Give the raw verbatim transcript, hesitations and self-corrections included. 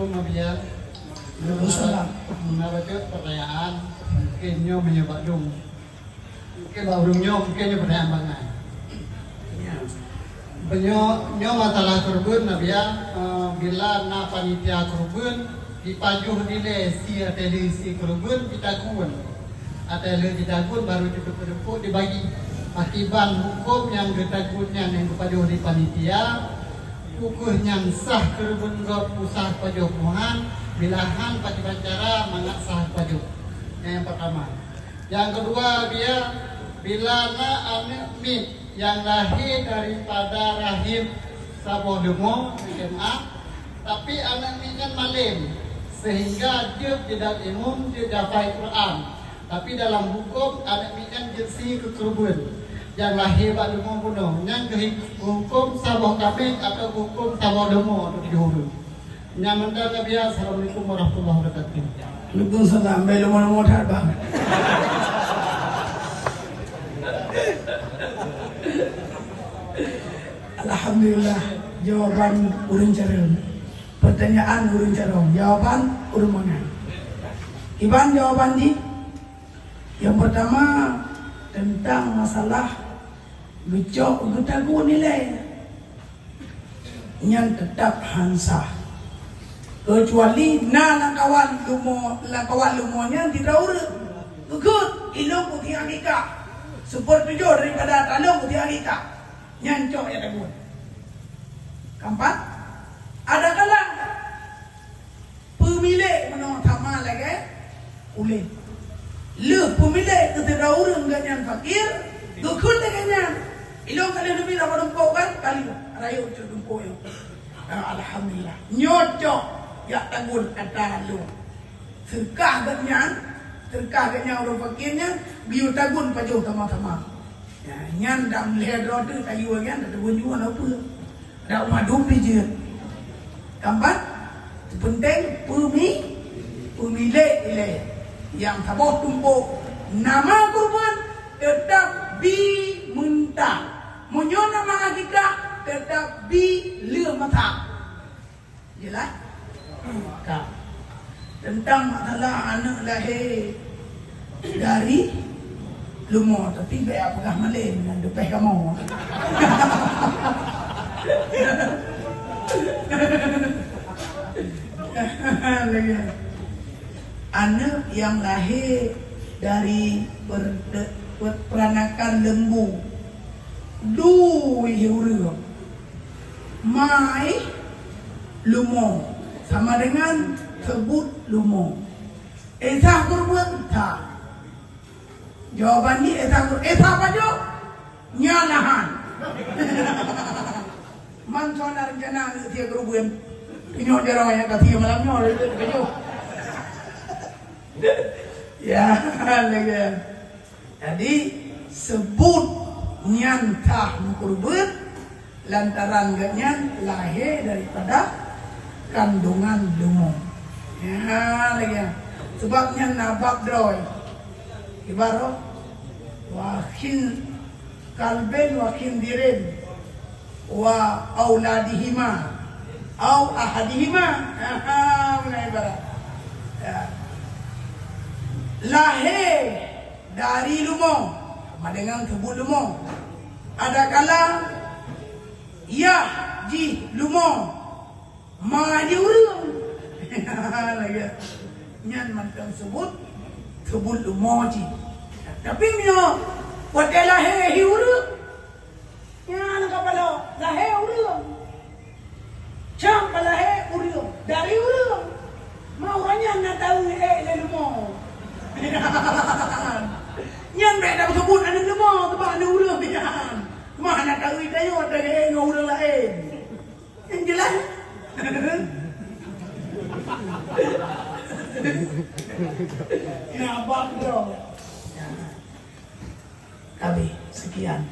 Assalamualaikum, Abiya. Waalaikumsalam. Meunan bacut pertanyaan, mungkin nyoe meunyoe bak dum. Mungkin bak ureueng nyoe, mungkin nyoe pertanyaan bangai. Ya. Meunyoe, nyoe masalah keureubeuen, Abiya, eh, bila na panitia keureubeuen, dipajoh dilèe sie ateueh sie keureubeuen, ditagun. Ateueh lheueh jitagun baru jipeudumpok dibagi. Pakiban hukôm nyang geutagun nyan nyang geupajoh lé panitia, peu kheueh nyang sah keureubeuen gob usah pajoh meuhan, bila han pakiban cara mangat sah pajoh. Nyang pertama. Nyang keudua, Abiya, bila na aneuk miet nyang lahé daripada rahim saboh leumo, M A, tapi aneuk miet nyan malém, sehingga jeuet jidat imum, jeuet jihafai Quran. Tapi dalam hukôm, aneuk miet nyan jeuet sie keu keureubeuen nyang lahé bak leumo bunoe, nyan geuhi-, geuhukôm saboh kaméng atawa geuhukôm saboh leumo atau tujoh ureueng. Nyan mantong, Abiya. Assalamualaikum warahmatullahi wabarakatuh. Waalaikumsalam. Bèk leumo-leumo that, Bang. Alhamdulillah, jawaban ureueng carông. Pertanyaan ureueng carông, jawaban ureueng mangat. Kiban jawaban jih? Nyang pertama, teuntang masalah geucok geutagun ilèe. Nyan teutap han sah. Keucuali na lam kawan leumo, lam kawan leumo nyan sidroe ureueng. Geukheun, ilôn kutie akikah. Seupeurtujoh daripada talôn kutie akikah. Nyan cok jak tagun. Keumpat, ada kalon peumilék meunoe sama lagèe ulèe. Lheueh peumilék keu sidroe ureueng gobnyan fakir, geukheun lagèe nyan. Ilôn ka lheueh neubi lam padum po kan, ka lheueh rayeuk cok tumpôk nyoe. Ah, alhamdulillah. Nyoe cok jak tagun ata lôn. Seukah gobnyan, seukah gobnyan ureueng fakir nyan, geuyue tagun pajoh sama-sama. Ya, nyan dang lhèe droe teuk tayue nyan, tatagun jua na peue. Dak mandum pih jeuet. Keumpat, peunteng peumi-, peumilék ilèe nyang saboh tumpôk nama keureubeuen teutap bi meunta. Meunyoe nama akikah teutap bi lheueh masak. Jeulaih? Ka. Teuntang masalah aneuk lahé dari leumo, tapi bèk peugah malém, nyan leupeh kamoe. Aneuk nyang lahé dari per-, per-, peranakan lembu, dua ureueng. Ma i leumo sama dengan seubut leumo. Esa keureubeuen that. Jawaban jih esa keureubeuen. Esa pajoh? Nyan na han. Man soe na reuncana keu sie keureubeuen. Nyoe jaroe nyang ka sie malam nyoe lé pajoh. Ya, lagèe. Jadi, seubut nyan sah meukeureubeuen lantaran gobnyan lahé daripada kandungan leumo. Ya, lagèe nyan. Sabab nyan na bab droe. Ibarat, wa khin-, kalbin wa khinzirin wa auladihima au ahadihima. Aha, meunan ibarat. Ya. Lahé dari leumo, sama dengan seubut leumo. Adakala yah jih leumo, ma jih ureueng. Lagèe nyan mantong seubut, seubut leumo jih. Tapi meunyoe watèe lahé hi ureueng, nyan ka paloe lahé ureueng. Cang ka lahé ureueng, dari ureueng. Ma ureueng nyan na taeu ék lé leumo. Nyan bèk tapeuseubut aneuk leumo, teuma aneuk ureueng nyan. Ma hana taeu tanyoe, taeu ék ngon ureueng laén. Nyan jeulaih. Na bab droe. Habéh, sekian.